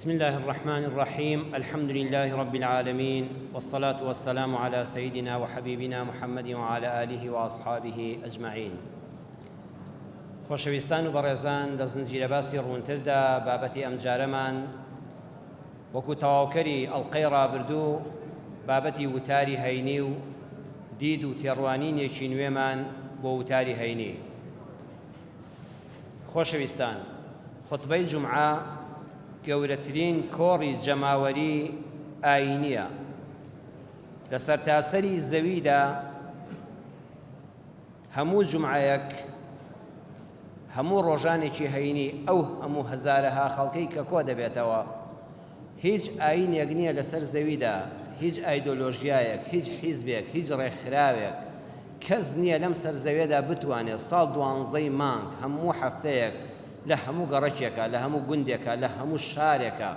بسم الله الرحمن الرحيم الحمد لله رب العالمين والصلاة والسلام على سيدنا وحبيبنا محمد وعلى آله وأصحابه أجمعين خۆشەویستان و بەڕێزان لە زنجیرە باسی ڕوونتردا بابەتی ئەمجارەمان وەکو تەواوکەری ئەڵقەی ڕابردوو بابەتی وتاری هەینی و دید و تێڕوانینێکی نوێمان بۆ وتاری هەینی. خۆشەویستان خوتبەی جومعە گەورەترین کۆڕی جەماوەری ئایینیە لە سەرتاسەری زەویدا. هەموو جومعەیەک، هەموو ڕۆژانێکی هەینی ئەو هەموو هەزارەها خەڵکەی کە کۆ دەبێتەوە، هیچ ئایینێک نییە لەسەر زەویدا، هیچ ئایدۆلۆژیایەک، هیچ حیزبێک، هیچ ڕێکخراوێک، کەس نییە لەم سەر زەوێدا بتوانێت ساڵ دوانزەی مانگ، هەموو هەفتەیەک، لە هەموو گەڕەکێکا، لە هەموو گوندێکا، لە هەموو شارێکا،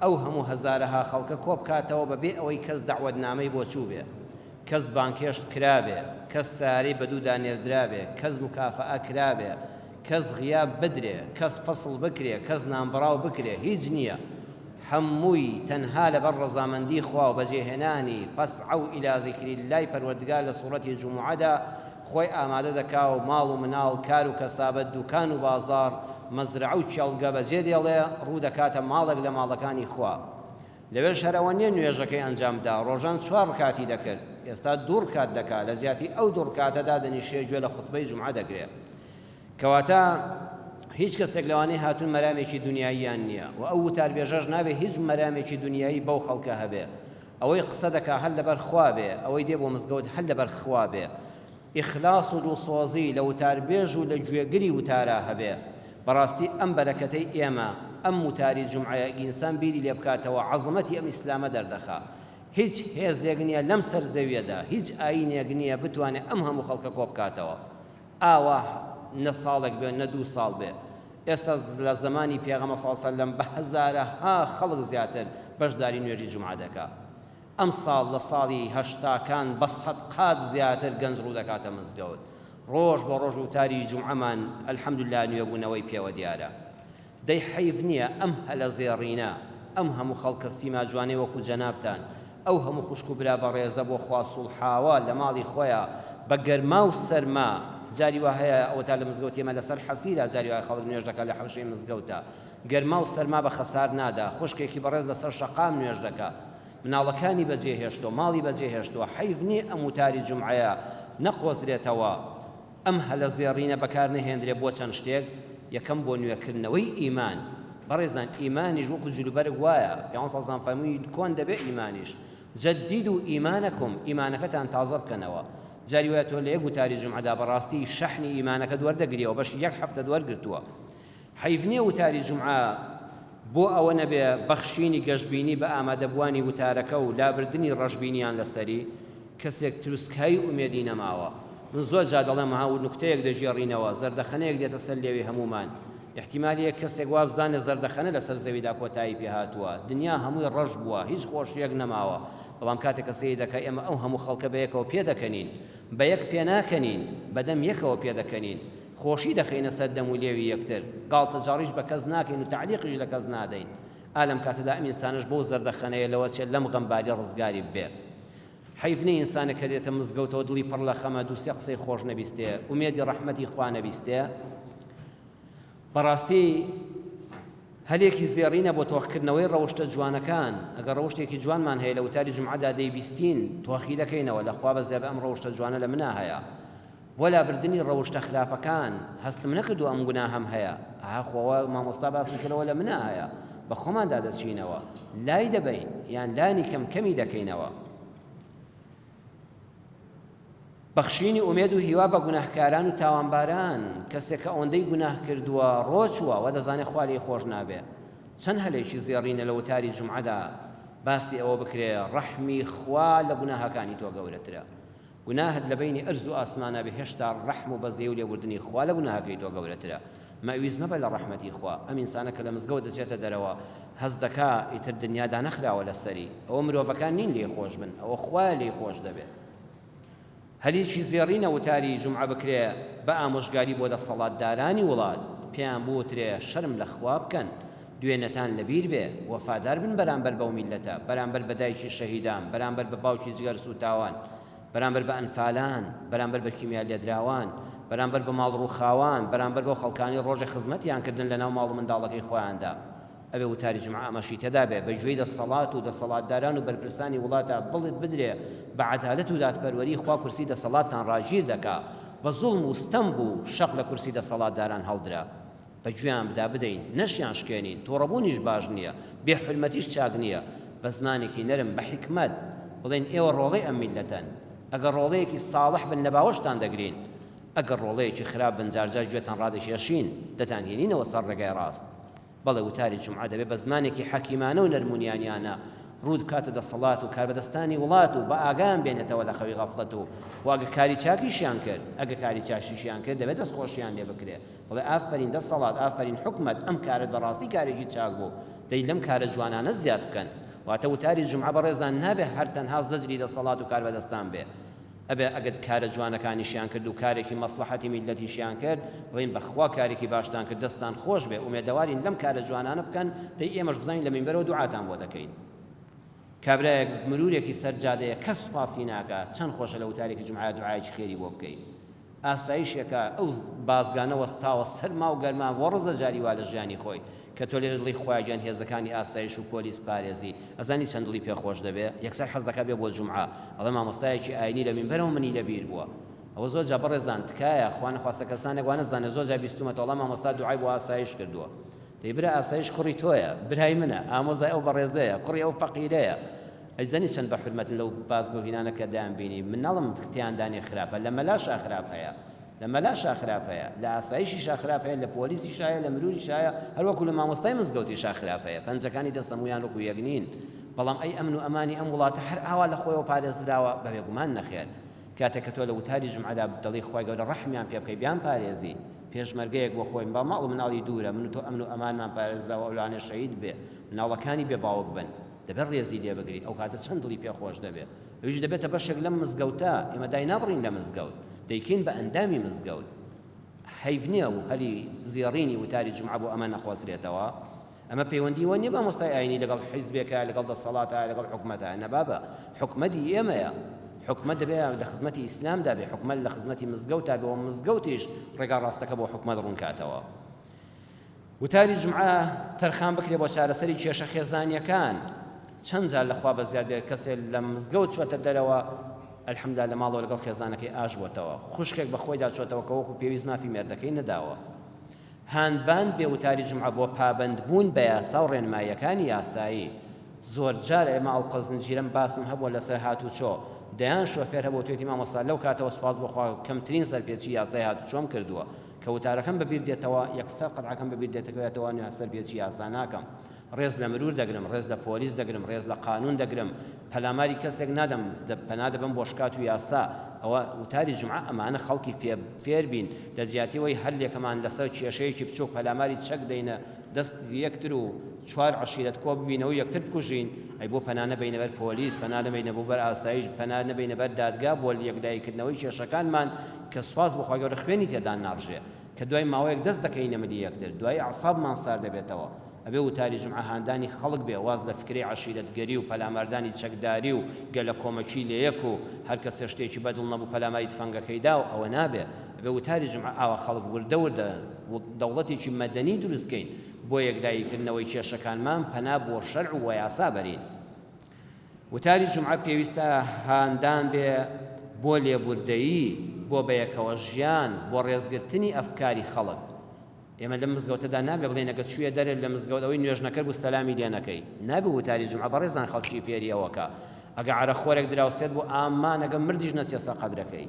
ئەو هەموو هەزارەها خەڵکە کۆ بکاتەوە بەبێ ئەوەی کەس دەعوەتنامەی بۆ چووبێ. کەس بانگهێشت کرابێ، کەس سەیارەی بەدوودا نێردرابێ، کەس موکافەئە کرابێ، کەس غیاب بدرێ، کەس فەسڵ بکرێ، کەس نانبڕاو بکرێ، هیچ نییە. هەمووی تەنها لەبەر ڕەزامەندی خوا و بەجێهێنانی فاسعوا الی ذکر اللە ی پەروەردگار لە سوڕەتی جومعەدا خۆی ئامادە دەکا و ماڵ و مناڵ، کار و کەسابەت، دوکان و بازاڕ، مەزرەعە و کێڵگە بەجێ دێڵێ، ڕوو دەکاتە ماڵێک لە ماڵەکانی خوا. لەوێش هەر ئەوە نیە نوێژەکەی ئەنجام بدا، ڕۆژان چوار ڕکاتی دەکرد، ئێستا دوو ڕکات دەکا، لە جیاتی ئەو دوو ڕکاتە دادەنیشێ گوێ لە خوتبەی جومعە دەگرێ. کەواتە هیچ کەسێک لەوانەی هاتوون مەرامێکی دونیاییان نیە و ئەو وتاربێژەش نابێ هیچ مەرامێکی دونیایی بەو خەڵکە هەبێ. ئەوەی قسە دەکا هەر لەبەر خوا بێ، ئەوەی دێ بۆ مزگەوت هەر لەبەر خوا بێ. ئیخلاص و دڵسۆزی لە وتاربێژ و لە گوێگری وتارا هەبێ. بەڕاستی ئەم بەرەکەتەی ئێمە، ئەم وتاری جومعەیە ئینسان بیری لێ بکاتەوە عەزەمەتی ئەم ئیسلامە دەردەخا. هیچ هێزێک نیە لەم سەر زەویەدا، هیچ ئایینێک نیە بتوانێ ئەم هەموو خەڵکە کۆ بکاتەوە. ئاوا نە ساڵێک بێ نە دوو ساڵ بێ. ئێستا لە زەمانی پێغەمبەر صلی اللە علیە وسلم بە هەزارەها خەڵک زیاتر بەشداری نوێژی جومعە دەکا. ئەمساڵ لە ساڵی هەشتاکان بە سەدقات زیاتر گەنج ڕوودەکاتە مزگەوت. ڕۆژ بە ڕۆژ وتاری جومعەمان الحمدللە نوێبوونەوەی پێوە دیارە. دەی حەیف نییە ئەم هەلە زێڕینە، ئەم هەموو خەڵکە سیما جوانەی وەکو جەنابتان، ئەو هەموو خوشک و برا بەڕێزە بۆ خوا سوڵحاوە لە ماڵی خۆیا بە گەرما و سەرما، جاری وا هەیە ئەوەتا لە مزگەوتی ئێمە لەسەر حەسیرە جاری وایە خەڵک نوێژ دەکا لە حەوشەی مزگەوتا، گەرما و سەرما بە خەسار نادا، خوشکێکی بەڕێز لەسەر شەقام نوێژ دەکا، مناڵەکانی بەجێ هێشتووە، ماڵی بەجێ هێشتووە، حەیف نییە ئەم وتاری جومعەیە نەقۆزرێتەوە، ئەم هەلە زێڕینە بەکار نەهێندرێ بۆ چەند شتێک، یەکەم بۆ نوێکردنەوەی ئیمان، بەڕێزان ئیمانیش وەکو جلوبەرگ وایە، پێغەمبەر صلی اللە علیە و سلم فەرمووی کۆن دەبێ ئیمانیش، جددوا ایمانکم، ئیمانەکەتان تازە بکەنەوە، جاری وایە تۆ لە یەک وتاری جومعەدا بەڕاستی شەحنی ئیمانەکەت وەردەگریەوە، بەشی یەک هەفتەت وەرگرتووە. حەیف نیە وتاری جومعە بۆ ئەوە نەبێ بەخشینی گەشبینی بە ئامادەبووانی وتارەکە و لابردنی ڕەشبینیان لەسەری، کەسێک تروسکایی ئومێدی نەماوە. من زۆر جار دەڵێم ها و نوکتەیەک دەگێڕینەوە، زەردەخەنەیەک دێتە سەر لێوی هەموومان. ئیحتیمالی هەیە کەسێک وابزانێ زەردەخەنە لەسەر زەویدا کۆتایی پێ هاتووە، دنیا هەمووی ڕەش بووە، هیچ خۆشییەک نەماوە. بەڵام کاتێک کە سەیر دەکا ئێمە ئەو هەموو خەڵکە بەیەکەوە پێدەکەنین، بە یەک پێناکەنین، بە دەم یەکەوە پێدەکەنین. خۆشی دەخەینە سەر دەم و لێوی یەکتر، گاڵتەجاڕیش بە کەس ناکەین و تەعلیقیش لە کەس نادەین. ئا لەم کاتەدا ئەم ئینسانەش بەو زەردەخەنەیە لەوە چێت لەم غەمباریە ڕزگاری ببێ. حەیف نیە ئینسانێک کە دێتە مزگەوتەوە دڵی پڕ لە خەمە دوو سێ قسەی خۆش نەبیستێ، ئومێدی ڕەحمەتی خوا نەبیستێ؟ بەڕاستی هەلێکی زێڕینە بۆ تۆخکردنەوەی ڕەوشتە جوانەکان، ئەگەر ڕەوشتێکی جوانمان هەیە لە وتاری جومعەدا دەیبیستین تۆخی دەکەینەوە، لە خوا بەزیابێ ئەم ڕەوشتە جوانە لە منا هەیە. بۆ لابردنی ڕەوشتە خراپەکان هەستم نەکردووە ئەم گوناهەم هەیە ئەها خۆ ئەوە مامۆستا باسی کردەوە لە منا هەیە بە خۆماندا دەچینەوە لای دەبەین یان لانی کەم کەمی دەکەینەوە. بەخشینی ئومێد و هیوا بە گوناهکاران و تاوانباران کەسێک کە ئەوەندەی گوناه کردووە ڕۆچووە وە دەزانێ خوا لێی خۆش نابێ چەند هەلێکی زێڕینە لە وتاری جومعەدا باسی ئەوە بکرێ ڕەحمی خوا لە گوناهەکانی تۆ گەورەترە گوناهت لە بەینی ئەرز و ئاسمانا بێ هێشتا ڕەحم و بەزەی و لێبوردنی خوا لە گوناهەکەی تۆ گەورەترە مەئویز مەبە لە ڕەحمەتی خوا ئەم ئینسانە کە لە مزگەوت دەچێتە دەرەوە هەست دەکا ئیتر دنیا دانەخراوە لەسەری ئەوە مرۆڤەکان نین لێی خۆش بن ئەوە خوایە لێی خۆش دەبێ هەلیکی زێڕینە وتاری جومعە بکرێ بە ئامۆژگاری بۆ دەسەڵاتدارانی وڵات پێیان بوترێ شەرم لە خوا بکەن. دوێنێتان لەبیر بێ، وەفادار بن بەرامبەر بەو میللەتە، بەرامبەر بە دایکی شەهیدان، بەرامبەر بە باوکی جگەر سووتاوان، بەرامبەر بە ئەنفالان، بەرامبەر بە کیمیا لێدراوان، بەرامبەر بە ماڵ ڕووخاوان، بەرامبەر بەو خەڵکانەی ڕۆژێک خزمەتیان کردن لەناو ماڵ و منداڵەکەی خۆیاندا. ئەبێ وتاری جومعە ئەمەشی تێدا بێ، بە گوێی دەسەڵات و دەسەڵاتداران و بەرپرسانی وڵاتا بڵێ بدرێ بە عەدالەت و دادپەروەری خوا کورسی دەسەڵاتتان ڕاگیر دەکا، بە زوڵم و ستەم بوو شەق لە کورسی دەسەڵاتداران هەڵدرا. بە گوێیان بدا بدەین نەشیان شکێنین، توڕەبوونیش باش نییە، بێ حورمەتیش چاک نییە، بە زمانێکی نەرم بە حیکمەت بڵێین ئێوە ڕۆڵەی ئەم میللەتەن، ئەگەر ڕۆڵەیەکی ساڵح بن لە باوەشتان دەگرین، ئەگەر ڕۆڵەیەکی خراپ بن جارجار گوێتان ڕادەکێشین، دەتانهێنینەوە سەر ڕێگای ڕاست. بەڵێ وتاری جومعە دەبێ بە زمانێکی حەکیمانە و نەرمونیانیانە ڕوو بکاتە دەسەڵات و کاربەدەستانی وڵات و بە ئاگایان بێنێتەوە لە خەوی غەفڵەت و و ئەگە کاری چاکیشیان کرد ئەگە کاری چاشیشیان کرد دەبێ دەستخۆشیان لێ بکرێ بڵێ ئافەرین دەسەڵات ئافەرین حکومەت ئەم کارەت بەڕاستی کارێکی چاک بوو دەی لەم کارە جوانانە زیاد بکەن واتە وتاری جومعە بەڕێزان نابێ هەر تەنها زەجری دەسەڵات و کاربەدەستان بێ ئەبێ ئەگەر کارە جوانەکانیشیان کرد و کارێکی مەسڵەحەتی میللەتیشیان کرد بڵێین بەخوا کارێکی باشتان کرد دەستتان خۆش بێ ئومێدەوارین لەم کارە جوانانە بکەن دەی ئێمەش بزانین لە مینبەرەوە دوعاتان بۆ دەکەین. کابرایەک مرورێکی سەر جادەیە کەس سوپاسی ناکا چەند خۆشە لە وتارێکی جومعە دوعایەکی خێری بۆ بکەی ئاسایشێکە ئەو بازگانە وەستاوە سەرما و گەرما وەڕزە جاری وا لە ژیانی خۆی کە تۆ لێرە دڵی خوایە گیان هێزەکانی ئاسایش و پۆلیس پارێزی ئەزانی چەند دڵی پێ خۆش دەبێ یەکسەر حەز دەکا بێ بۆ جومعە ئەڵێ مامۆستایەکی ئاینی لە مینبەرەوە منی لە بیر بووە ئەوە زۆر جا بەڕێزان تکایە خوا نەخواستە کەسانێک وا نەزانێ زۆر جا بیستومەتەوە ئەڵا مامۆستا دوعای بۆ ئاسایش کردووە دەی برا ئاسایش کوڕی تۆیە برای منە ئامۆزای ئەو بەڕێزەیە کوڕی ئەو فەقیرەیە ئەیزانی چەند بە حورمەتن لەو بازگە و هینانە کە دەیان بینی من ناڵم تیاندا نیە خراپە لە مەلاشا خراپ هەیە لە مەلاشا خراپ هەیە لە ئاسایشیشا خراپ هەیە لە پۆلیسیشا هەیە لە مروریشا هەیە هەروەکو لە مامۆستای مزگەوتیشا خراپ هەیە پەنجەکانی دەست هەموویان وەکو یەک نین بەڵام ئەی ئەمن و ئەمانی ئەم وڵاتە هەر ئاوا لە خۆیەوە پارێزراوە بە بێگومان نەخێر کاتێک کە تۆ لە وتاری جومعەدا دەڵێی خوای گەورە ڕەحمیان پێ بکەی بیانپارێزی پێشمەرگەیەک بۆ خۆی با ماڵ و مناڵی دوورە من و تۆ ئەمن و ئەمانمان پارێزراوە ئەو لەوانەیە شەهید بێ مناڵەکانی بێ باوک بن دەبێت ڕێزی لێ بگری ئەو کاتە چەند دڵی پێ خۆش دەبێ ئەویش دەبێتە بەشێک لەم مزگەوتە ئێمە داینابڕین لە مزگەوت دەیکەین بە ئەندامی مزگەوت حەیف نییە و هەلی زێڕینی وتاری جومعە بۆ ئەمە نەقۆزرێتەوە ئەمە پەیوەندی وە نیە مامۆستای ئاینی لەگەڵ حیزبێکە لەگەڵ دەسەڵاتە لەگەڵ حکومەتە نە بابە حکومەت هی ئێمەیە حکومەت دەبێ لە خزمەتی ئیسلامدا بێ حکومەت لە خزمەتی مزگەوتا بێ و مزگەوتیش ڕێگا ڕاستەکە بۆ حکومەت ڕوونکاتەوە وتاری جومعە تەرخان بکرێ بۆ چارەسەری کێشە خێزانیەکان چەند جار لە خوا بەزیاد بێ کەسێ لە مزگەوت چۆتە دەرەوە الحمدلله لە ماڵەوە لەگەڵ خێزانەکەی ئاش بۆتەوە خوشکێک بە خۆیدا چۆتەوە کە وەکو پێویست مافی مێردەکەی نەداوە هاندان بێ وتاری جومعە بۆ پابەندبوون بە یاسا و ڕێنماییەکانی یاسایی. زۆرجار ئێمە ئەڵقە زنجیرەم باسم هەبووە لەسەر هاتوچۆ، دەیان شۆفێر هەبووە وتویەتی مامۆستا لەو کاتەوە سوپاس بۆ خوا کەمترین سەرپێچی یاسای هاتوچۆم کردووە، کە وتارەکەم بەبیر دێتەوە یەکسەر قەتعەکەم بەبیر دێتەکەوێتەوە نوێ سەرپێچی یاسا ناکەم. ڕێز لە مرور دەگرم، ڕێز لە پۆلیس دەگرم، ڕێز لە قانون دەگرم، پەلاماری کەسێک نادەم، پەنا دەبەم بۆ شکات و یاسا، ئەوە وتاری جومعە ئەمانە خەڵکی فێر بین، لە جیاتی ئەوەی هەر لێکەمان لەسەر کێشەیەکی بچوک پەلاماری چەک دەینە دەست یەکتر و چوار عەشیرەت کۆ ببینەوە و یەکتر بکوژین، ئەی بۆ پەنا نەبەینە بەر پۆلیس، پەنا نەبەینە بۆ بەر ئاسایش، پەنا نەبەینە بەر دادگا بۆ یەکلایی کردنەوەی کێشەکانمان کە سوپاس بۆ خوای گەورە خوێنی تێدا ناڕژێ. کە دوای ماوەیەک دەست دەکەینە ملی یەکتر دوایی ئەعسابمان سارد دەبێتەوە ئەبێ وتاری جومعە هاندانی خەڵک بێ واز لە فکرەی عەشیرەتگەری و پەلاماردانی چەکداری و گەلەکۆمەکی لەیەک و هەرکەسێ شتێکی بەدڵ نەبوو پەلاماری تفەنگەکەی دا و ئەوە نابێ ئەبێ وتاری جومعە ئاوا خەڵک وردە وردە دەوڵەتێکی مەدەنی دروست کەین بۆ یەکلایی کردنەوەی کێشەکانمان پەنا بۆ شەرع و یاسا بەرین. وتاری جومعە پێویستە هاندان بێ بۆ لێبوردەیی، بۆ بەیەکەوە ژیان، بۆ ڕێزگرتنی ئەفکاری خەڵک. ئێمە لەم مزگەوتەدا نابێ بڵێین ئەگەر چوویە دەرێ لە مزگەوت ئەوەی نوێژنەکەر بوو سەلامی لێ نەکەی. نابێ وتاری جومعە بەڕێزان خەڵکی فێری ئەوە کا. ئەگە عەرەقخۆرێک دراوسێت بوو ئامان ئەگە مردیش نەچیە سەر قەبرەکەی.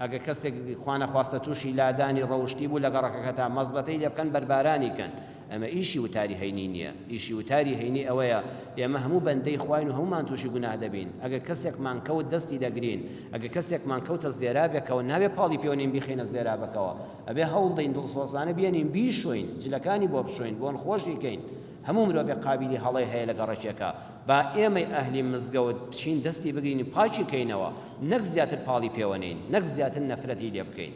ئەگەر کەسێک خوانەخواستە تووشی لادانی ڕەوشتی بوو لە گەڕەکەکەتا مەزبەتەی لێ بکەن بەربارانی کەن ئەمە ئیشی وتاری هەینی نییە ئیشی وتاری هەینی ئەوەیە ئێمە هەموو بەندەی خواین و هەموومان تووشی گوناه دەبین ئەگەر کەسێکمان کەوت دەستی دەگرین ئەگەر کەسێکمان کەوتە زێرابێکەوە نابێ پاڵی پێوەنین بیخەینە زێرابەکەوە ئەبێ هەوڵدەین دڵسۆزانە بێنین بیشۆین جلەکانی بۆ بشۆین بۆن خۆشی کەین هەموو مرۆڤێک قابیلی هەڵەی هەیە لە گەڕەکێکا با ئێمەی ئەهلی مزگەوت بچین دەستی بگرین و پاکی کەینەوە نەک زیاتر پاڵی پێوە نێین نەک زیاتر نەفرەتی لێ بکەین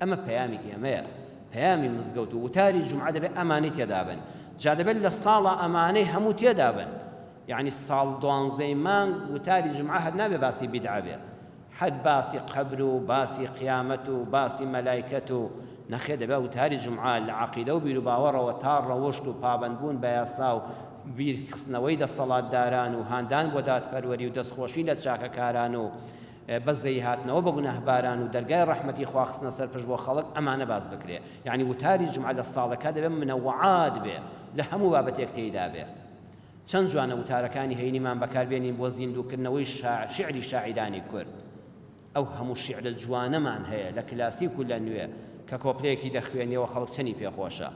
ئەمە پەیامی ئێمەیە پەیامی مزگەوت و وتاری جومعە دەبێت ئەمانەی تێدا بن. جا دەبێت لە ساڵا ئەمانەی هەموو تێدا بن. یەعنی ساڵ دوانزەی مانگ وتاری جومعە هەر نابێ باسی بیدعە بێ هەر باسی قەبر و باسی قیامەت و باسی مەلایکەت و نەخێر دەبێ وتاری جومعە لە عەقیدە و بیروباوەڕەوە تا ڕەوشت و پابەندبوون بە یاسا و بیرخستنەوەی دەسەڵاتداران و هاندان بۆ دادپەروەری و دەستخۆشی لە چاکەکاران و بەزەیی هاتنەوە بە گوناهباران و دەرگای ڕەحمەتی خوا خستنە سەر پشت بۆ خەڵک ئەمانە باس بکرێ یەعنی وتاری جومعە لە ساڵەکە دەبێ منەوعات بێ لە هەموو بابەتێک تێیدا بێ. چەند جوانە وتارەکانی هەینیمان بەکار بێنین بۆ زیندووکردنەوەی شیعری شاعیرانی کورد. ئەو هەموو شیعرە جوانەمان هەیە لە کلاسیک و لە نوێ کە کۆپلەیەکی دەخوێنیەوە خەڵک چەنی پێ خۆشە.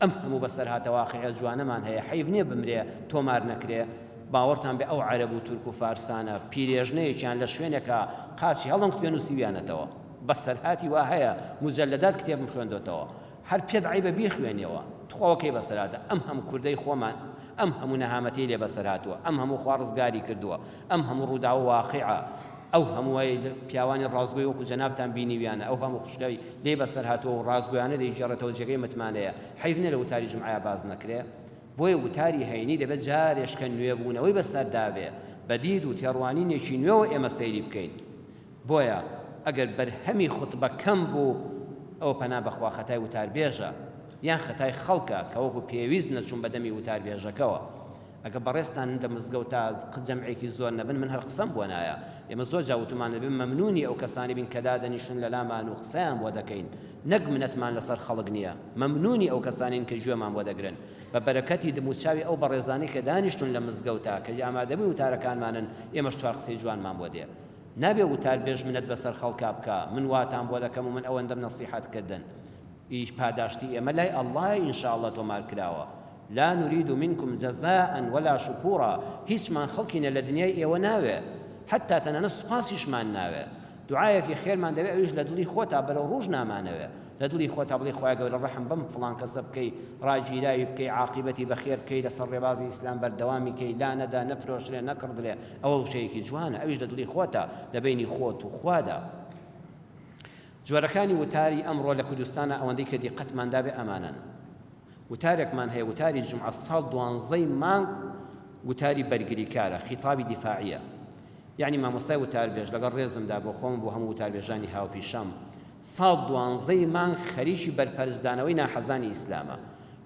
ئەم هەموو بەسەرهاتە واقیعە جوانەمان هەیە حەیف نیە بمرێ تۆمار نەکرێ؟ باوەڕتان بێ ئەو عەرەب و تورک و فارسانە پیرێژنەیەکیان لە شوێنێکا قاچی هەڵنگتوێ نووسیویانەتەوە. بەسەرهاتی وا هەیە موجەلەدات کتێبم خوێندۆتەوە. هەر پێت عەیبە بیخوێنیەوە تخوا وەکەی بەسەر هاتە ئەم هەموو کوردەی خۆمان ئەم هەموو نەهامەتیەی لێ بەسەر هاتووە ئەم هەموو خوا ڕزگاری کردووە ئەم هەموو ڕووداوە واقیعە ئەو هەمووەی پیاوانی ڕاستگۆی وەکو جەنابتان بینیویانە ئەو هەموو خوشکەی لێ بەسەر هاتووە و ڕاستگۆیانە دەیگێڕێتەوە جێگەی متمانەیە حەیف نیە لە وتاری جومعەیا باس نەکرێ بۆیە وتاری هەینی دەبێت جارێشکە نوێبوونەوەی بەسەردا بێ بە دید و تێڕوانینێکی نوێوە ئێمە سەیری بکەین بۆیە ئەگەر بەرهەمی خوتبە کەم بوو ئەوە پەنا بەخوا خەتای وتاربێژە یان خەتای خەڵکە کە وەکو پێویست نەچوون بە دەمی وتاربێژەکەوە. ئەگەر بەڕێزتان لە مزگەوتا جەمعێکی زۆر نەبن من هەر قسەم بۆ نایە. ئێمە زۆر جار وتومانە دەبێ مەمنونی ئەو کەسانە بین کە دادەنیشن لەلامان و قسەیان بۆ دەکەین نەک منەتمان لەسەر خەڵک نییە مەمنونی ئەو کەسانەین کە گوێمان بۆ دەگرن بە بەرەکەتی دموچاوی ئەو بەڕێزانەی کە دانیشتون لە مزگەوتا کە ئامادەبووی وتارەکانمانن ئێمەش چوار قسەی جوانمان بۆ دێ. نابێ وتاربێژ منەت بەسەر خەڵکا بکا من واتان بۆ دەکەم و من ئەوەندەم نەسیحەت کردن ئی پاداشتی ئێمە لای اللە یە ان شاء اللە تۆمار کراوە لا نرید منکم جزاء ولا شکورا هیچمان خەڵکینە لە دنیای ئێوە ناوێ حتی تەنانەت سوپاسیشمان ناوێ دوعایەکی خێرمان دەوێ ئەویش لە دڵی خۆتا بەرەو ڕووش نامانەوێ لە دڵی خۆتا بڵێی خوای گەورە ڕەحم بەم فڵان کەسە بکەی ڕاگیراوی بکەی عاقیبەتی بەخێر بکەی لەسەر ڕێبازی ئیسلام بەردەوامی کەی لا نەدا نەفرۆشرێ نەکڕدرێ ئەوە وشەیەکی جوانە ئەویش لە دڵی خۆتا لە بەینی خۆت و خوادا. جۆرەکانی وتاری ئەمڕۆ لە کوردستانا ئەوەندەی کە دیقەتمان دابێ ئەمانەن. وتارێکمان هەیە وتاری جومعە ساڵ دوانزەی مانگ وتاری بەرگریکارە، خیتابی دیفاعیە. یەعنی مامۆستای وتاربێژ لەگەڵ ڕێزمدا بۆ خۆم و بۆ هەموو وتاربێژانی هاوپیشەم ساڵ دوانزەی مانگ خەریکی بەرپەرچدانەوەی ناحەزانی ئیسلامە.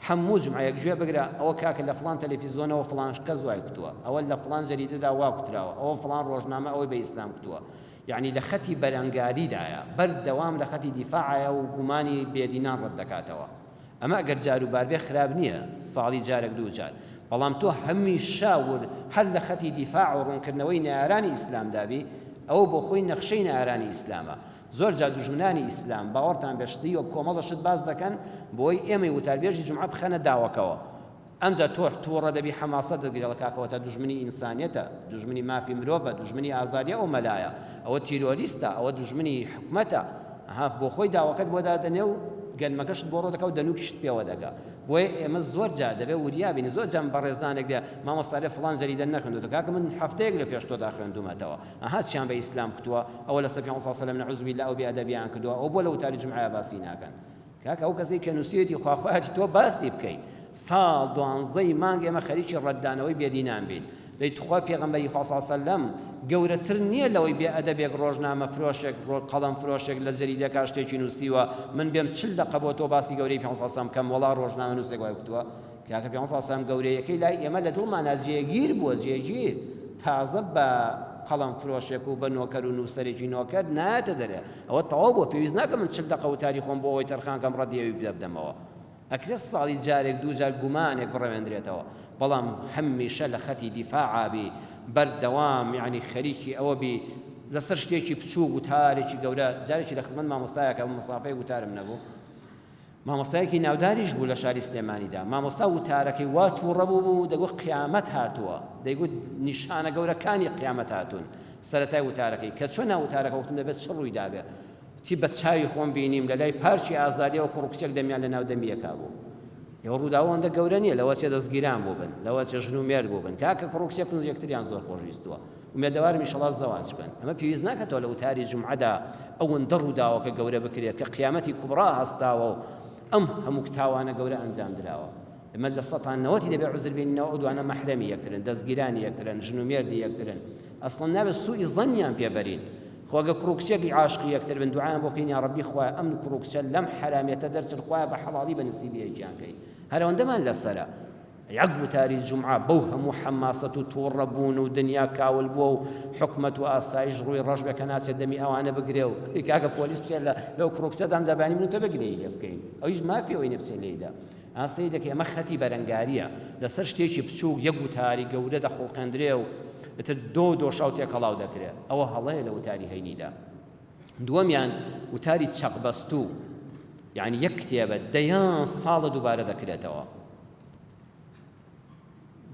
هەموو جومعەیەک گوێ بگرە ئەوە کاکە لە فڵان تەلەفیزۆنەوە فڵان کەس وای کوتووە، ئەوە لە فڵان جەریدەدا وا کوتراوە، ئەوە فڵان ڕۆژنامە ئەوەی بە ئیسلام کوتووە. یەعنی لە خەتی بەرەنگاریدایە، بەردەوام لە خەتی دیفاعایە و گومانی بێدینان ڕەت دەکاتەوە. ئەمە ئەگەر جاروبار بێ خراپ نییە، ساڵی جارێک دوو جار، بەڵام تۆ هەمیشە ورد هەر لە خەتی دیفاع و ڕوونکردنەوەی نەیارانی ئیسلامدا بی، ئەوە بۆ خۆی نەخشەی نەیارانی ئیسلامە. زۆر جار دوژمنانی ئیسلام، باوەڕتان بێ شتی وەک کۆمەڵە شت باس دەکەن بۆی ئێمەی وتاربێژی جومعە بخەنە داوەکەوە. ئەمجا تۆ توڕە دەبی حەماسەت دەگری ئەڵێ کاکە ئەوەتا دوژمنی ئینسانیەتە، دوژمنی مافی مرۆڤە، دوژمنی ئازادیە ئەو مەلایە، ئەوە تیرۆریستە، ئەوە دوژمنی حکومەتە، ئەها بۆ خۆی داوەکەت بۆ دادەنێ و گەنمەکەشت بۆ ڕۆ دەکا و دەنووکیشت پێوە دەگا. بۆیە ئێمە زۆر جار دەبێ وریا بین، زۆر جار بەڕێزانێک دێ مامۆستا لێ فڵان جەریدە نەخوێندووتەوە، کاکە من هەفتەیەک لە پێش تۆدا خوێندوومەتەوە، ئەها چیان بە ئیسلام کوتووە، ئەوە لەسەر پێغەمبەر صلی اللە علیە وسلم نعوذ باللە ئەو بێ ئەدەبیان کردووە، ئەوە بۆ لە وتاری جومعەیا باسی ناکەن؟ کاکە ئەو کەسەی کە نووسیویەتی خوا خوایەتی تۆ باسی بکەی ساڵ دوانزەی مانگ ئێمە خەریکی ڕەتدانەوەی بێدینان بین دەی تخوا پێغەمبەری خوا صلی سەلەم گەورەتر نییە لەوەی بێ ئەدەبێک ڕۆژنامە فرۆشێک ڕۆ قەڵەم فرۆشێک لە جەریدەکە شتێکی نووسیوە من بێم چل دەقە بۆ تۆ باسی گەورەی پێغەمبەر صلی سەلەم بکەم وەڵا ڕۆژنامە نووسێک وای کوتووە کاکە پێغەمبەر صلی سەلەم گەورەیەکەی لای ئێمە لە دڵمانا جێگیر بووە جێگیر تازە بە قەڵەم فرۆشێک و بە نۆکەر و نووسەرێکی نۆکەر نایەتە دەرێ ئەوە تەواو بووە پێویست ناکە من چل دەقە وتاری خۆم بۆ ئەوەی تەرخان کەم ڕەدی ئەوی بدەمەوە ئەکرێ ساڵی جارێک دوو جار گومانێک بڕەوێندرێتەوە بەڵام هەمیشە لە خەتی دیفاعا بی بەردەوام یعنی خەریکی ئەوە بی لەسەر شتێکی بچووک وتارێکی گەورە جارێکی لە خزمەت مامۆستایەکە مەسافەیەک وتارم نەبوو مامۆستایەکی ناوداریش بوو لە شاری سلێمانیدا، مامۆستا وتارەکەی وا تووڕە بوو بوو دەگوت قیامەت هاتووە، دەیگوت نیشانە گەورەکانی قیامەت هاتوون، سەرەتای وتارەکەی کە چۆنا وتارەکە وتم دەبێت چ ڕووی دابێ، وتی بە چاوی خۆم بینیم لە لای پارکی ئازادیەوە کوڕ و کچێک دەمیان لە ناو دەمی یەکا بوو. ئێوە ڕووداوە ئەوەندە گەورە نییە لەوە چێ دەستگیران بووبن، لەوە چێ ژن و مێرد بووبن، کاکە کوڕ و کچێک یەکتریان زۆر خۆش ویستووە. ئومێدەوارم ئیشەڵا زەواج بکەن. ئەمە پێویست ناکات تۆ لە وتاری جومعەدا ئەوەندە ڕووداوەکە گەورە بکرێت کە قیامەتی کوبڕا هەستاوە و ئەم هەموو تاوانە گەورە ئەنجام دراوە. ئێمە لە سەتا نەوەتی دەبێ عوزر بێنینەوە ئەو دوانە مەحرەمی یەکترن، دەستگیرانی یەکترن، ژن و مێردی یەکترن، ئەسڵەن نابێت سوئی زەنیان پێ بەرین. خۆ ئەگەر کوڕ و کچێک عاشقی یەکتر بن دوعایان بۆ بکەین یا ڕەبی خوایە ئەم کوڕ و کچە لەم حەرامیەتە دەرچن خوایە بە حەڵاڵی بە نسیبی یەکیان کەی هەر ئەوەندەمان لەسەرە. یەک وتاری جومعە بەو هەموو حەماسەت و توڕە بوون و دنیا کاول بووە و حکومەت و ئاسایش ڕووی ڕەش بێ کە ناچێت دەمی ئەوانە بگرێ و کاکە پۆلیس بچێت لە لەو کوڕ و کچە دام جا بەیانی من و تۆ بێ گلەیی لێ بکەین ئەویش مافی ئەوەی نیە بچێت لێیدا. ئا سەیر دەکەی ئەمە خەتی بەرەنگارییە لەسەر شتێکی بچووک یەک وتاری گەورە دەخوڵقێندرێ و ئیتر دۆ و دۆشاو تێکەڵاو دەکرێ ئەوە هەڵەیە لە وتاری هەینیدا. دووەمیان وتاری چەقبەستوو یعنی یەک کتێبە دەیان ساڵە دووبارە دەکرێتەوە.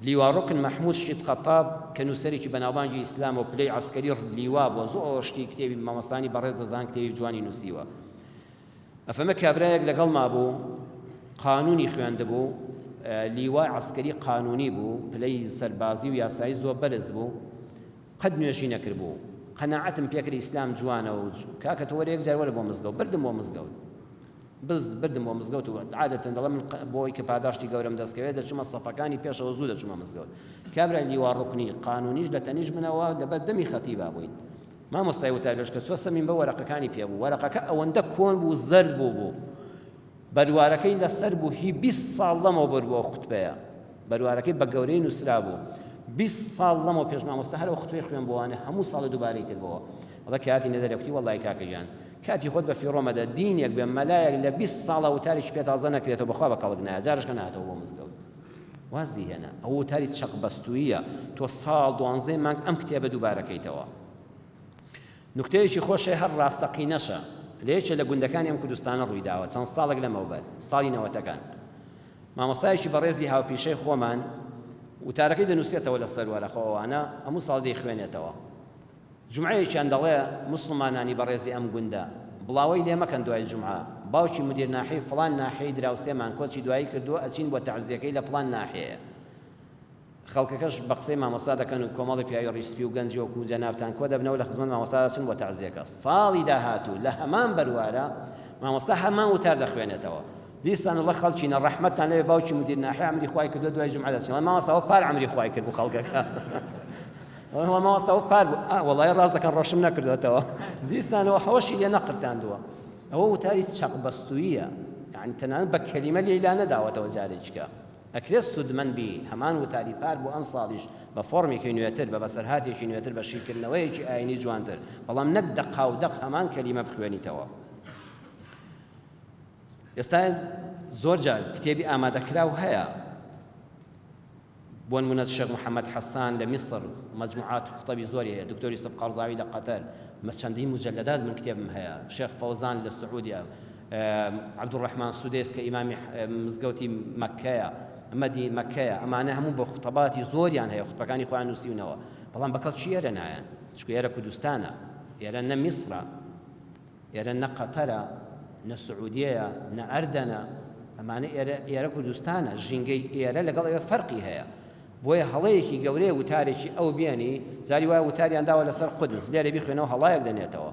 لیوا ڕوکن مەحمود شیت خەتاب کە نووسەرێکی بەناوبانگی ئیسلامە و پلەی عەسکەری لیوا بووە زۆر شتی کتێبی مامۆستانی بەڕێز دەزان کتێبی جوانی نووسیوە ئەفەمە کابرایەک لەگەڵما بوو قانونی خوێندبوو لیوای عەسکەری قانونی بوو پلەی سەربازی و یاسایی زۆر بەرز بوو قەت نوێژی نەکردبوو قەناعەتم پێکرد ئیسلام جوانە و کاکە تۆ وەرە یەک جار وەرە بۆ مزگەوت بردم بۆ مزگەوت بز بردم بۆ مزگەوت و عادەتەن دەڵێ من بۆی کە پاداشتی گەورەم دەستکەوێت دەچوومە سەفەکانی پێشەوە زوو دەچوومە مزگەوت کابرای لیوا ڕوکنی قانونیش لە تەنیش منەوە لەبەر دەمی خەتیبا بووین مامۆستای وتاربێژ کە چوە سەمین بە وەرەقەکانی پێ بوو وەرەقەکە ئەوەندە کۆن بوو زەرد بوو بوو بەروارەکەی لەسەر بوو هی 20 ساڵ لەمەوە بەر بووە خوتبەیە بەروارەکەی بە گەورەی نووسرا بوو 20 ساڵ لەمەوە پێش مامۆستا هەر ئەو خوتبەی خوێن بۆوانە هەموو ساڵە دووبارەی کردبەوە ئەڵێ کاتی نەدەرێ کوتی وەڵای کاکە گیان کاتی خۆت بە فیڕۆ مەدە دینێک بێ مەلایەک لە 20 ساڵە وتارێکی پێ تازە نەکرێتەوە بەخوا بە کەڵک نایە جارشکە ناتەوە بۆ مزگەوت وازی هێنا ئەو وتاری چەق بەستوویە تۆ ساڵ دوانزەی مانگ ئەم کتێبە دووبارەکەیتەوە نوکتەیەکی خۆش هەیە هەر ڕاستەقینەشە لە یەکێ لە گوندەکانی ئەم کوردستانە ڕوویداوە چەند ساڵێک لەمەوبەر ساڵی نەوەتەکان مامۆستایەکی بەڕێزی هاوپیشەی خۆمان وتارەکەی دەنووسێتەوە لەسەر وەرەقە ئەوانە هەموو ساڵ دەیخوێنێتەوە جومعەیەکیان دەڵێ موسڵمانانی بەڕێزی ئەم گوندە بڵاوەی لێ مەکەن دوای جومعە باوکی مدیر ناحیەی فڵان ناحیەی دراوسێمان کۆچی دوایی کردووە ئەچین بۆ تەعزیەکەی لە فڵان ناحیەیە خەڵکەکەش بە قسەی مامۆستا دەکەن و کۆمەڵی پیاوی ڕیش سپی و گەنجی وەکوو جەنابتان کۆ دەبنەوە لە خزمەت مامۆستا دەچن بۆ تەعزیەکە. ساڵی داهاتوو لە هەمان بەروارە مامۆستا هەمان وتار دەخوێنێتەوە. دیسان ئەڵێ خەڵکینە ڕەحمەتتان لێ باوکی مدیر ناحیە عەمری خوای کردووە دوای جومعە دەچین. ئەڵێ مامۆستا ئەوە پار عەمری خوای کرد بوو خەڵکەکە. ئەڵێ مامۆستا ئەوە پار بوو. ئا وەڵای ڕاست دەکەن ڕەشم نەکردۆتەوە. دیسانەوە حەوەشی لێ نەقرتاندووە. ئەوە وتاری چەقبەستووییە. یەعنی تەنانەت بە کەلیمە لێی لا نەداوەتەوە جارێکیکە. ئەکرێت سوودمەند بی هەمان وتاری پار بۆ ئەمساڵیش بە فۆرمێکی نوێتر، بە بەسەرهاتێکی نوێتر، بە شیکردنەوەیەکی ئایینی جوانتر، بەڵام نەک دەقاودەق هەمان کەلیمە بخوێنیتەوە. ئێستا زۆر جار کتێبی ئامادەکراو هەیە، بۆ نمونە شێخ محەممەد حەسان لە میسر مەجموعات خوتەبی زۆری هەیە، دکتۆر یوسف قەرزاوی لە قەتەر، چەندین موجەلەدات من کتێبم هەیە، شێخ فەوزان لە سعودیە، عەبدولڕەحمان سودەیس کە ئیمامی مزگەوتی مەککەیە، مەدی مەککەیە، ئەمانە هەموو بە خوتەباتی زۆریان هەیە، خوتبەکانی خۆیان نووسیونەوە، بەڵام بە کەڵکی ئێرە نایەن، چونکە ئێرە کوردستانە، ئێرە نە میسرە، ئێرە نە قەتەرە، نە سعودیەیە، نە ئەردەنە، ئەمانە ئێرە ئێرە کوردستانە، ژینگەی ئێرە لەگەڵ ئەوێ فەرقی هەیە. بۆیە هەڵەیەکی گەورەیە وتارێکی ئەو بێنی، جاری وایە وتاریان داوە لەسەر قودس، لێرە بیخوێنەوە هەڵایەک دەنێتەوە.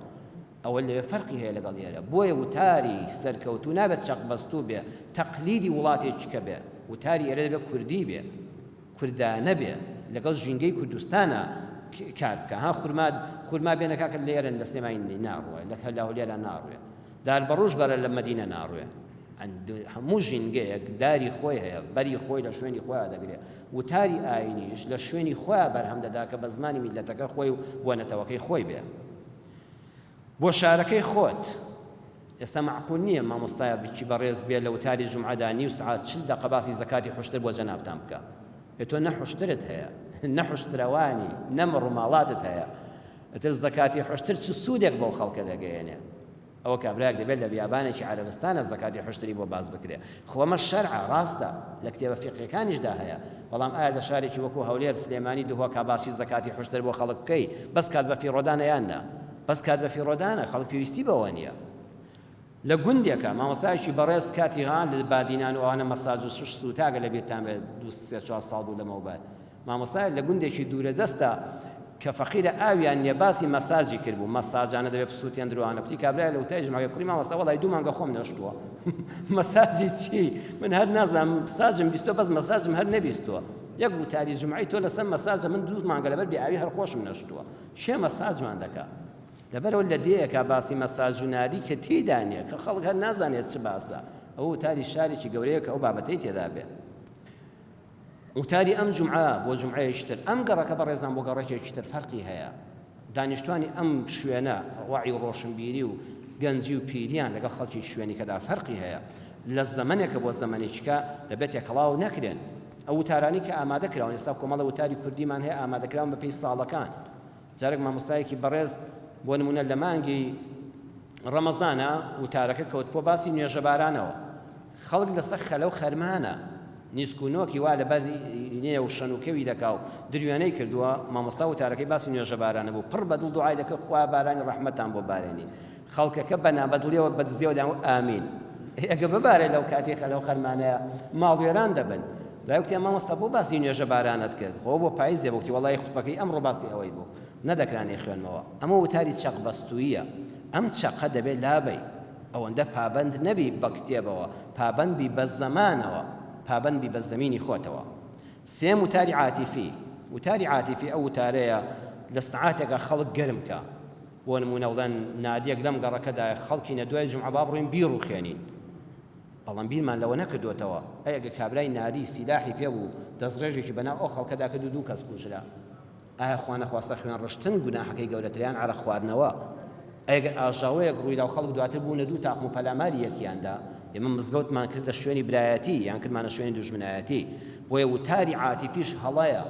ئەوە لەوێ فەرقی هەیە لەگەڵ ئێرە بۆیە وتاری سەرکەوتوو نابێت چەقبەستوو بێ تەقلیدی وڵاتێکی کە بێ وتاری ئێرە دەبێت کوردی بێ کوردانە بێ لەگەڵ ژینگەی کوردستانە کار بکە ها خورما خورما بێنە کاکە لێرن لە سلێمانی ناڕوێ لە لە هەولێرا ناڕوێ دار بەڕوش بەرە لە مەدینە ناڕوێ هەموو ژینگەیەک داری خۆی هەیە بەری خۆی لە شوێنی خۆیان دەگرێ وتاری ئاینیش لە شوێنی خۆیان بەرهەم دەدا کە بە زمانی میللەتەکە خۆی و بۆ نەتەوەکەی خۆی بێ بۆ شارەکەی خۆت ئێستا مەعقول نییە مامۆستایە بچی بەڕێز بێ لە وتاری جومعەدا نیو سەعات چل دەقە باسی زەکاتی حوشتر بۆ جەنابتان بکا ئێ تۆ نە حوشترت هەیە نە حوشترەوانی نە مەڕوماڵاتت هەیە ئیتر زەکاتی حوشتر چ سوودێک بەو خەڵکە دەگەیەنێ ئەوە کابرایەک دەبێت لە بیابانێکی عەرەبستانە زەکاتی حوشتری بۆ باس بکرێ. خۆ ئەمە شەرعە، ڕاستە، لە کتێبە فیقهیەکانیشدا هەیە، بەڵام ئایا لە شارێکی وەکو هەولێر، سلێمانی، دهۆکا باسی زەکاتی حوشتر بۆ خەڵک بکەی، بەس کات بەفیڕۆدانە یان نا؟ بەس کات بەفیڕۆدانە، خەڵک پێویستی بەوە نییە. لە گوندێکا مامۆستایەکی بەڕێز کاتی ها لە بادینان و ئەوانە مەساج و شش سووتاگە لە بیرتان بێت دوو سێ چوار ساڵ بوو لەمەوبەر مامۆستایەک لە گوندێکی دوورە دەستە. کە فەقیرە ئاویان نیە باسی مەساجی کرد بوو مەساجانە دەبێ بسووتێن دروانە کوتی کابرای لە وتای جمعەکە کوڕی مامۆستا وەڵای دوو مانگە خۆم نەشتووە مەساجی چی من هەر نازانم ساجم بیستوە بەس مەساجم هەر نەبیستووە یەک وتاری جمعەی تۆ لەسەر مەساجە من دوو مانگە لەبەر بێ ئاوی هەر خۆشم نەشتووە کێ مەساجمان دەکا لەبەرەوە لە دێیەکە باسی مەساج و نادی کە تێیدا نییە کە خەڵک هەر نازانێت چ باسە ئەو وتاری شارێکی گەورەیە کە ئەو بابەتەی تێدا بێ وتاری ئەم جومعە بۆ جومعەیەکی تر، ئەم گەڕەکە بەڕێزان بۆ گەڕەکێکی تر فەرقی هەیە، دانیشتوانی ئەم شوێنە وەعی و ڕۆشنبیری و گەنجی و پیریان لەگەڵ خەڵکی شوێنیکەدا فەرقی هەیە، لە زەمەنێکە بۆ زەمەنێکیکە دەبێت تێکەڵاو نەکرێن. ئەو وتارانەی کە ئامادە کراون، ئێستا کۆمەڵە وتاری کوردیمان هەیە ئامادەکراون بەپێی ساڵەکان، جارێک مامۆستایەکی بەڕێز بۆ نمونە لە مانگی ڕەمەزانە وتارەکە کەوتبووە باسی نوێژەبارانەوە خەڵک لەسەر خەلە و خەرمانە نیسک و نۆکی وا لەبەر نێ و شەن و کەوی دەکا و دروێنەی کردووە مامۆستا وتارەکەی باسی نوێژەبارانە بوو پڕ بە دڵ دوعای دەکرد خوا بارانی ڕەحمەتان بۆ بارێنی خەڵکەکە بە نابەدڵیەوە بە دزیەوە دەیان ئامین ئەگە ببارێ لەو کاتی خەلە و خەرمانەیە ماڵوێران دەبن دوای وتیان مامۆستا بۆ باسی نوێژە بارانت کرد خۆ بۆ پایزێ بۆ وتی وەڵی خوتبەکەی ئەمڕۆ باسی ئەوەی بوو نەدەکرا نەیخوێنمەوە ئەمە وتاری چەق بەستوویە ئەم چەقە دەبێت لابەی ئەوەندە پابەند نەبی بە کتێبەوە پابەند بی بە زەمانەوە پابەند بی بە زەمینی خۆتەوە سێم وتاری عاتیفی وتاری عاتیفی ئەو وتارەیە لە سعاتێکا خەڵک گەرم کە بۆ نموونە بڵێن نادیەک لەم گەڕەکەدایە خەڵکینە دوای جومعە با بڕۆین بیڕوخێنین بەڵام بیرمان لەوە نەکردۆتەوە ئەی ئەگەر کابرای نادی سیلاحی پێ بوو دەستڕێژێکی بەناو ئەو خەڵکەدا کرد و دوو کەس کوژرا ئایا خوا نەخواستە خوێن ڕشتن گوناحەکەی گەورەترە یان عەرەق خواردنەوە ئەی ئەگەر ئاژاوەیەک ڕوویدا و خەڵک دواتر بوونە دوو تاقم و پەلاماری یەکیاندا ئێمە مزگەوتمان کردە شوێنی برایەتی یان کردمانە شوێنی دوژمنایەتی بۆیە وتاری عاتیفیش هەڵەیە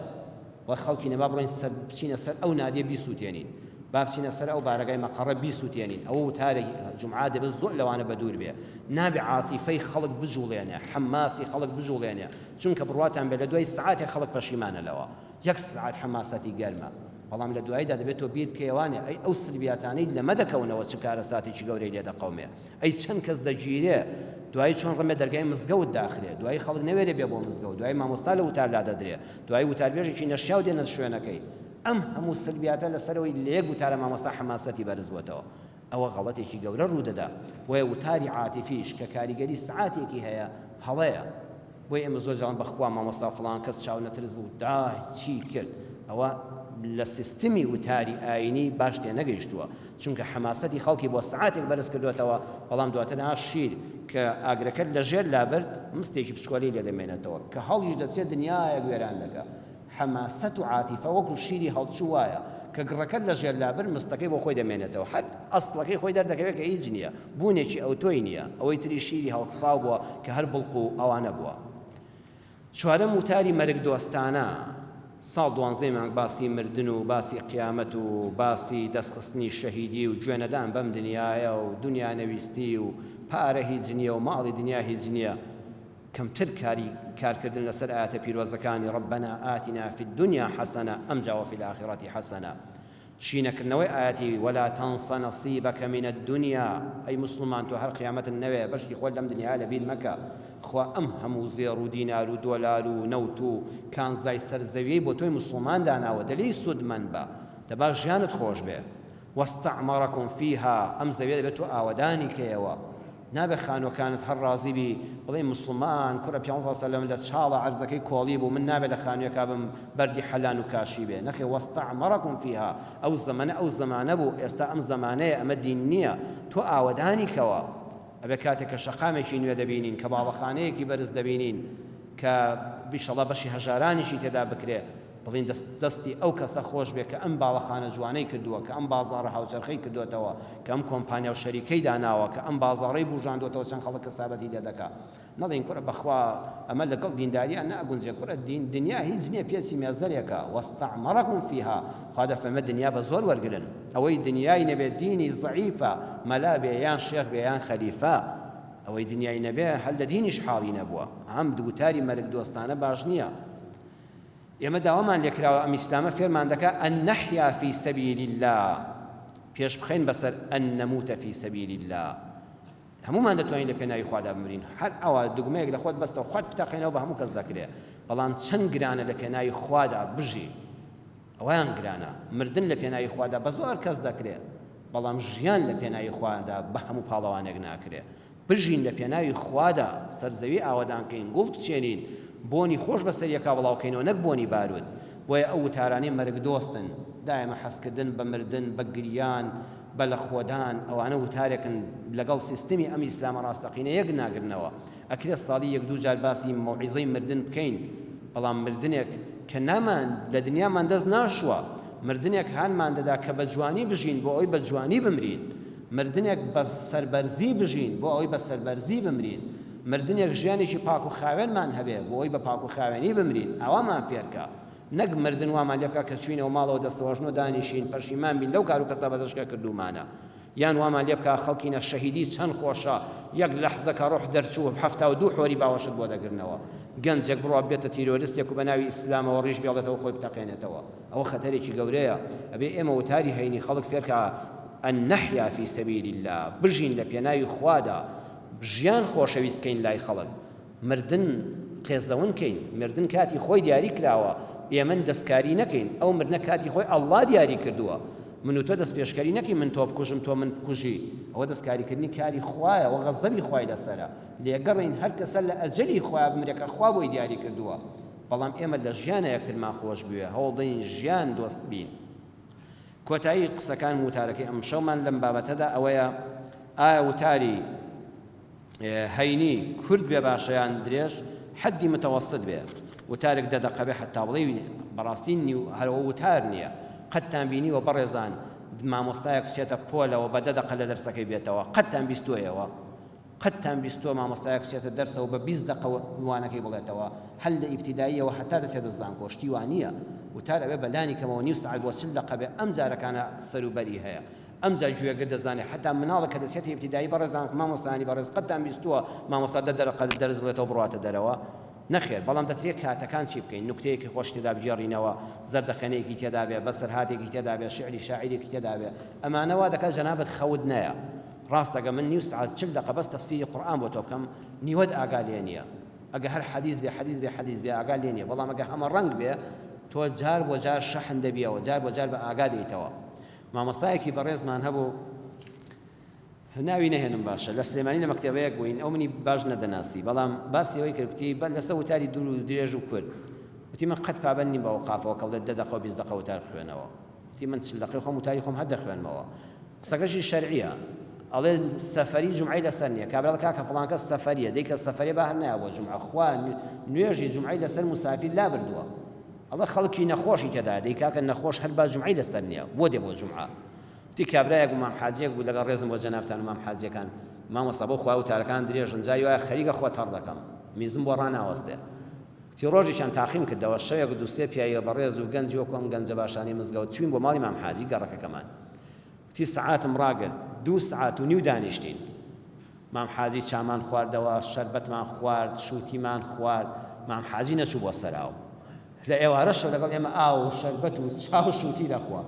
وەک خەڵکینە با بڕۆین سەر بچینە سەر ئەو نادیە بیسووتێنین، با بچینە سەر ئەو بارەگای مەقەڕە بیسووتێنین، ئەوە وتاری جومعە دەبێت زۆر لەوانە بەدوور بێ، نابێ عاتیفەی خەڵک بجوڵێنێ، حەماسی خەڵک بجوڵێنێ، چونکە بڕواتان بێ لە دوای سەعاتێک خەڵک پەشیمانە لەوە، یەک سەعات حەماسەتی گەرمە، بەڵام لە دواییدا دەبێت تۆ بیر بکەیەوانێ ئەی ئەو سلبیاتانەی لەمە دەکەونەوە چ کارەساتێکی گەورەی لێ دەقەومێ. ئەی چەند کەس دەگیرێ دوایی چۆن ڕمێ دەرگای مزگەوت داخرێ دوایی خەڵک نەوێرێ بێ بۆ مزگەوت دوایی مامۆستا لە وتار لادەدرێ دوایی وتاربێژێکی نەشیاو دێنە شوێنەکەی ئەم هەموو سلبیاتە لەسەرەوەی لە یەک وتارە مامۆستا حەماسەتی بەرز بۆتەوە ئەوە غەڵەتێکی گەورە ڕوودەدا بۆیە وتاری عاتیفیش کە کاریگەری سعاتێکی هەیە هەڵەیە بۆیە ئێمە زۆر جاران بەخوا مامۆستا فڵان کەس چاونەترس بوو دا چی کرد ئەوە لە سیستمی وتاری ئاینی باش تێنەگەیشتووە چونکە حەماسەتی خەڵکی بۆ سەعاتێک بەرز کردووەتەوە بەڵام دواتر ها شیر کە ئاگرەکەت لە ژێر لابرد مستێکی بچکۆلەی لێ دەمێنێتەوە کە هەڵیش دەچێت دنیایەک وێران دەکا حەماسەت و عاتیفە وەکو شیری هەڵچوو وایە کە گڕەکەت لە ژێر لابرد مستەکەی بۆ خۆی دەمێنێتەوە هەر ئەسڵەکەی خۆی دەردەکەوێت کە هیچ نییە بوونێکی ئەوتۆی نییە ئەوەی تری شیری هەڵکفاو بووە کە هەر بڵق و ئەوانە بووە چوارەم وتاری مەرگ دۆستانە ساڵ دوانزەی مانگ باسی مردن و باسی قیامەت و باسی دەستخستنی شەهیدی و گوێنەدان بەم دنیایە و دنیا نەویستی و پارە هیچ نییە و ماڵی دنیا هیچ نییە کەمتر کاری کارکردن لەسەر ئایەتە پیرۆزەکانی ربنا آتنا فی الدنیا حسنە ئەمجا وفی الآخرة حسنە شینەکردنەوەی ئایەتی ولا تنس نصیبک من الدنیا ئەی موسڵمان تۆ هەر قیامەتت نەوێ بەشی خۆت لەم دنیایە لەبیر مەکە خوا ئەم هەموو زێڕ و دینار و دۆلار و نەوت و کانزای سەر زەویەی بۆ تۆی موسڵمان داناوە دە لێی سوودمەند بە دەبا ژیانت خۆش بێ واستعمرکم فیها ئەم زەویە دەبێت تۆ ئاوەدانی کەیەوە نابێ خانوەکانت هەر ڕازی بی بڵێی موسڵمان کوڕە پیامبەر صلی اللە علیە وسلم لە چاڵە عەرزەکەی کۆڵی بوو من نابێ لە خانویەکا بم بەردی حەلان و کاشی بێ نەخێ واستعمرکم فیها ئەو زەمەنە ئەو زەمانە بوو ئێستا ئەم زەمانەیە ئەمە دین نییە تۆ ئاوەدانی کەوە ئەبێ کاتێک کە شەقامێکی نوێ دەبینین کە باڵەخانەیەکی بەرز دەبینین کە بیشەڵا بەشی هەژارانیشی تێدا بکرێ بڵێین دەست دەستی ئەو کەسە خۆش بێ کە ئەم باڵەخانە جوانەی کردووە، کە ئەم بازاڕە هاوچەرخەی کردۆتەوە، کە ئەم کۆمپانیا و شەریکەی داناوە، کە ئەم بازاڕەی بوژاندۆتەوە چەند خەڵک کەسابەتی لێ دەکا. نەڵێین کوڕە بەخوا ئەمە لەگەڵ دینداریا ناگونجێ، کوڕە دین دنیا هیچ نییە پێچی مێزەرێکە، واستعمرکم فیها، خوا دەفەرمێ دنیا بە زۆر وەرگرن، ئەوەی دنیای نەبێ دینی زەعیفە، مەلا بێ یان شێخ بێ یان خەلیفە، ئەوەی دنیای نەبێ هەر لە دینیش حاڵی نەبووە. ئەم وتاری مەرگ دۆستانە باش نییە. ئێمە داوامان لێکراوە ئەم ئیسلامە فێرمان دەکا ان نحیا فی سبیل اللە پێش بخەین بەسەر ان نموت فی سبیل اللە هەمومان دەتوانین لە پێناوی خوادا بمرین هەر ئەوە دوگمەیەک لە خۆت بەستەوە خۆت بتەقێنەوە بە هەموو کەس دەکرێ بەڵام چەند گرانە لە پێناوی خوادا بژی. ئەوەیان گرانە. مردن لە پێناوی خوادا بە زۆر کەس دەکرێ، بەڵام ژیان لە پێناوی خوادا بە هەموو پاڵەوانێک ناکرێ. بژین لە پێناوی خوادا، سەر زەوی ئاوەدان کەین، گوڵ بچێنین، بۆنی خۆش بەسەر یەکا بڵاو کەینەوە نەک بۆنی باروت. بۆیە ئەو وتارانەی مەرگدۆستن، دایەمە حەزکردن بە مردن، بە گریان، بە لەخۆدان، ئەوانە وتارێکن لەگەڵ سیستمی ئەم ئیسلامە ڕاستەقینە یەک ناگرنەوە. ئەکرێ ساڵی یەک دوو جار باسی مەوعیزەی مردن بکەین، بەڵام مردنێک کە نامان لە دنیامان دەست ناشوا، مردنێک هانمان دەدا کە بە جوانی بژین بۆ ئەوەی بە جوانی بمرین، مردنێک بە سەربەرزی بژین بۆ ئەوەی بە سەربەرزی بمرین، مردنێک ژیانێکی پاک و خاوێنمان هەبێ بۆ ئەوەی بە پاک و خاوێنی بمرین، ئاوامان فێرکە، نەک مردن وامان لێ بکا کە چوینەوە ماڵەوە دەستەوەژنۆ دانیشین پەشیمان بین لەو کار و کەسابەتەش کە کردوومانە. یان وامان لێ بکا خەڵکینە شەهیدی چەند خۆشە یەک لەحزە کە ڕۆح دەرچوو 72 حۆری باوەشت بۆ دەگرنەوە گەنجێک بڕوا بێتە تیرۆرستێک و بە ناوی ئیسلامەوە ڕیش بێڵێتەوە خۆی بتەقێنێتەوە ئەوە خەتەرێکی گەورەیە ئەبێ ئێمە وتاری هەینی خەڵک فێرکا أن نحيا في سبيل الله بژین لە پێناوی خوادا ژیان خۆشەویست کەین لای خەڵک مردن قێزەون کەین مردن کاتی خۆی دیاری کراوە ئێمن دەستکاری نەکەین ئەو مردنە کاتی خۆی ئەڵڵا دیاری کردووە من و تۆ دەستپێشکەری نەکەین من تۆ بکوژم تۆ من بکوژی ئەوە دەستکاریکردنی کاری خوایە وە غەزەبی خوای لەسەرە لێگەڕین هەر کەسە لە ئەجەلی خوایە بمرێ کە خوا بۆی دیاری کردووە بەڵام ئێمە لە ژیانە یەکترمان خۆش بوێ هەوڵ بدەین ژیان دۆست بین کۆتایی قسەکان وتارەکەی ئەمشەومان لەم بابەتەدا ئەوەیە ئایا وتاری هەینی کورت بێ باشە یان درێژ حەدی متوسط بێ وتارێک دە دەقە بێ حەتا بڵێی بەڕاستی نیو هەرەوە وتار نییە قەتتان بینیوە بەڕێزان مامۆستایەک بچێتە پۆلەوە بە دە دەقە لە دەرسەکەی بێتەوە قەتتان بیستۆیەوە قەتتان بیستووە مامۆستایەک بچێتە دەرسەوە بە 20 دەقە وانەکەی بڵێتەوە هەر لە ئیبتیداییەوە هەتا دەچێتە زانکۆ شتی وا نییە وتار ئەوێ بە لانی کەمەوە نیو سەعات بۆ 40 دەقە بێ ئەم جارەکانە سەروبەری هەیە ئەمجا گوێگر دەزانێ حەتا مناڵێک کە دەچێتە ئیبتیدایی بەڕێزان مامۆستایانی بەڕێز قەتتان بیستووە مامۆستا دە دەرەقە دەرس بڵێتەوە بڕواتە دەرەوە؟ نەخێر بەڵام دەترێ کاتەکان چی بکەین نوکتەیەکی خۆش تێدا بگێڕینەوە زەردەخەنەیەکی تێدا بێ بەسەرهاتێکی تێدا بێ شیعری شاعیرێکی تێدا بێ ئەمانە وا دەکات جەنابت خەوت نەیە ڕاستە گە من نیو سەعات 40 دەقە بەس تەفسیری قورئان بۆ تۆ بکەم نیوەت ئاگا لێ نییە ئەگە هەر حەدیث بێ حەدیث بێ حەدیث بێ ئاگا لێ نییە بەڵام ئەگە هەمە ڕەنگ بێ تۆ جار بۆ جار شەحن دەبیەوە جار بۆ جار بە ئاگا دێیتەوە مامۆستایەکی بەڕێزمان هەبوو ناوی نەهێنم باشە لە سلێمانی لە مەکتەبەیەک بووین ئەو منی باش نەدەناسی بەڵام باسی ئەوەی کرد گوتی بە لەسەر وتاری دوور و درێژ و کورت گوتی من قەت پابەند نیم بە ئەوقافەوە کە بڵێت دە دەقە و 20 دەقە وتار بخوێنەوە گوتی من 40 دەقەی خۆم وتاری خۆم هەر دەخوێنمەوە قسەکەشی شەرعیە ئەڵێ سەفەری جومعەی لەسەر نییە کابرا کاکە فڵان کەس سەفەریە دەی کە سەفەریە با هەر نایە بۆ جومعە خوا نوێژی جومعەی لەسەر موسافیر لابردووە ئەڵێ خەڵکی نەخۆشی تێدایە، دەی کاکە نەخۆش هەر با جومعەی لەسەر نیە، بۆ دێ بۆ جومعە؟ وتی کابرایەک بوو مام حاجیەک بوو لەگەڵ ڕێزم بۆ جەنابتان و مام حاجیەکان، مامۆستا بۆ خوا وتارەکان درێژن جاری وایە خەریکە خۆ تەڕ دەکەم، میزم بۆ ڕاناوەستێ. وتی ڕۆژێکیان تاقیم کردەوە، شەوێک دوو سێ پیاوی بەڕێز و گەنجی وەکو ئەم گەنجە باشانەی مزگەوت چووین بۆ ماڵی مام حاجی گەڕەکەکەمان. وتی سەعاتم ڕاگرت، دوو سەعات و نیو دانیشتین. مام حاجی چامان خواردەوە، شەربەتمان خوارد، شووتیمان خوارد، مام حاجی نەچوو بۆ سەراو. لە ئێوارەشەوە لەگەڵ ئێمە ئاو و شەربەت و چا و شووتی دەخوا.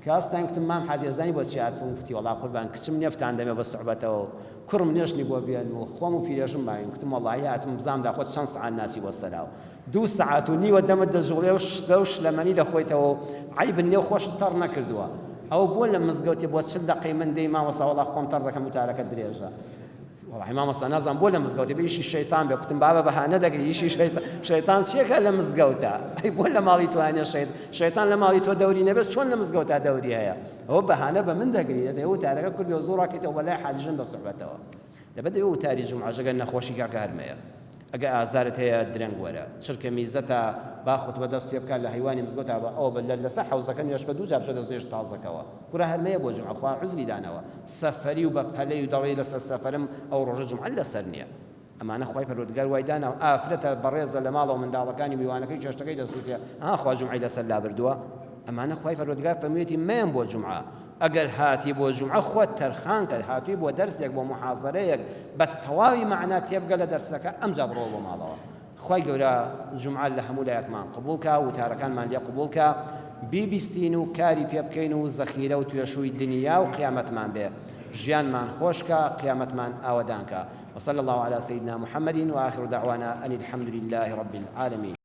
کە هەستاین گوتم مام حاجی ئەزانی بۆ چی هاتووم؟ گوتی وەڵا قوربان کچم نییە بتاندەمێ بە سوعبەتەوە و کوڕم نییە بۆ بێنم و خۆم و پیرێژم ماوین. گوتم وەڵاهی هاتم بزانم داخۆ چەند سەعات ناچی بۆ سەراو. دوو سەعات و نیوە دەمت دەجوڵێ و شلە و شلەمەنی دەخۆیتەوە و عەیبت نیە و خۆشت تەڕ نەکردووە. ئەوە بۆ لە مزگەوتێ بۆ 40 دەقەی من دێی مامۆستا وەڵا خۆم تەڕ دەکەم وتارەکەت درێژە. وەڵاهی مامۆستا نازانم بۆ لە مزگەوتێ بە ئیشی شەیتان بێ کوتم بابە بەهانە دەگری ئیشی شەیتان شەیتان چیەکە لە مزگەوتە ئەی بۆ لە ماڵی تۆ هەنێ شەیت شەیتان لە ماڵی تۆ دەوری نەبێت چۆن لە مزگەوتا دەوری هەیە ئەوە بەهانە بە من دەگری دەتەوێ وتارەکە کورد بێ و زوو ڕاکەیتەوە بەلای حاجی ژن بە سوحبەتەوە دەبێت دەبێ وتاری جومعەش ئەگەر نەخۆشی کاکە هەر مەیە ئەگەر ئازارت هەیە درەنگ وەرە چرکە میزەتە با خوتبە دەست پێ بکات لە هەیوانی مزگەوتا بە ئەوە بە لەسەر حەوزەکە نوێژ بکە دوو جار بچۆ دەست نوێژ تازەکەوە کورە هەر مەیە بۆ جومعە خوا عوزری داناوە سەفەری و بە پەلەی و دەڵێی لەسەر سەفەرم ئەو ڕۆژە جومعە لەسەر نییە ئەمانە خوای پەروەردگار وای داناوە ئافرەتە بەڕێزە لە ماڵەوە منداڵەکانی میوانەکەی چێشتەکەی دەسووتێ ها خوا جومعەی لەسەر لابردووە ئەمانە خوای پەروەردگار فەرموویەتی مەیەن بۆ جومعە ئەگەر هاتی بۆ جومعە خۆت تەرخان کە هاتووی بۆ دەرسێک بۆ محازەرەیەک بە تەواوی مەعنا تێبگە لە دەرسەکە ئەمجا بڕۆ بۆ ماڵەوە خوای گەورە جومعە لە هەموو لایەکمان قبوڵ کا وتارەکانمان لێ قبوڵ کا بیبیستین و کاری پێ بکەین و زەخیرە و توێشووی دنیا و قیامەتمان بێ ژیانمان خۆش کا قیامەتمان ئاوەدان کا وصلى الله على سيدنا محمد وآخر دعوانا أن الحمد لله رب العالمين.